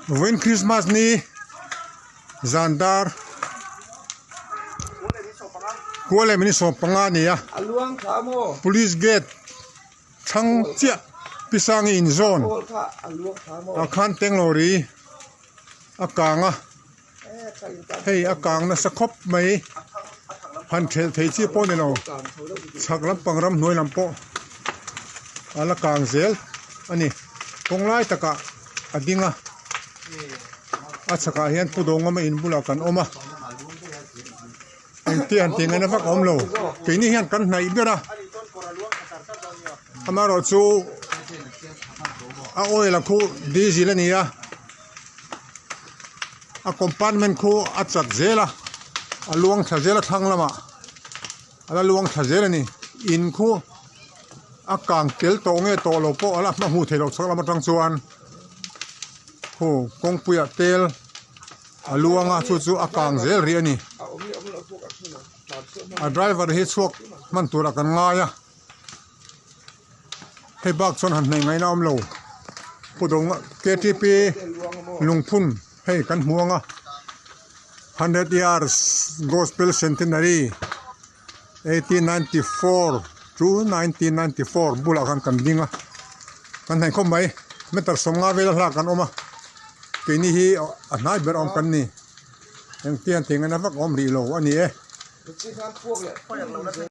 Vawiin Christmas ni zan dar kua leh minute 15 a ni a police gate thlang chiah Pisangi in zawn ah khan Tenglawri a kang a. Hei a kang nasa khawp mai han thelh thei chi pawh a ni lo chhak lampang ramhnuai lam pawh a la kang zel a ni kawng lai takah a ding a a chhakah hian pu dawngawma in bulah kan awm a engtia han tih ngaihna vak a awm lo keini hian kan hnaih ber a amaherawhchu a oil a khu diesel a ni a. A compartment khu a chat zel a a luang thla zel a thlang lamah a la luang thla zel a ni in khu a kang tel tawh nge tawh lo pawh a la hma hmuh theih loh chhak lam atang chuan khu kawngpuiah tel a luang a chu chu a kang zel rih a ni a driver hi chhuak hman turah kan ngai a. Hei bak chuan han hnaih ngaihna a awm lo pu dawng ktp lungphun hei kan hmu ang a hundred years gospel centenary 1894 to 1994 bulah khan kan ding a kan hnaih khawp mai meter 50 vel a hlak kan awm a keini hi a hnai ber awm kan ni engtiang tih ngaihna vak a awm rih lo a ni e.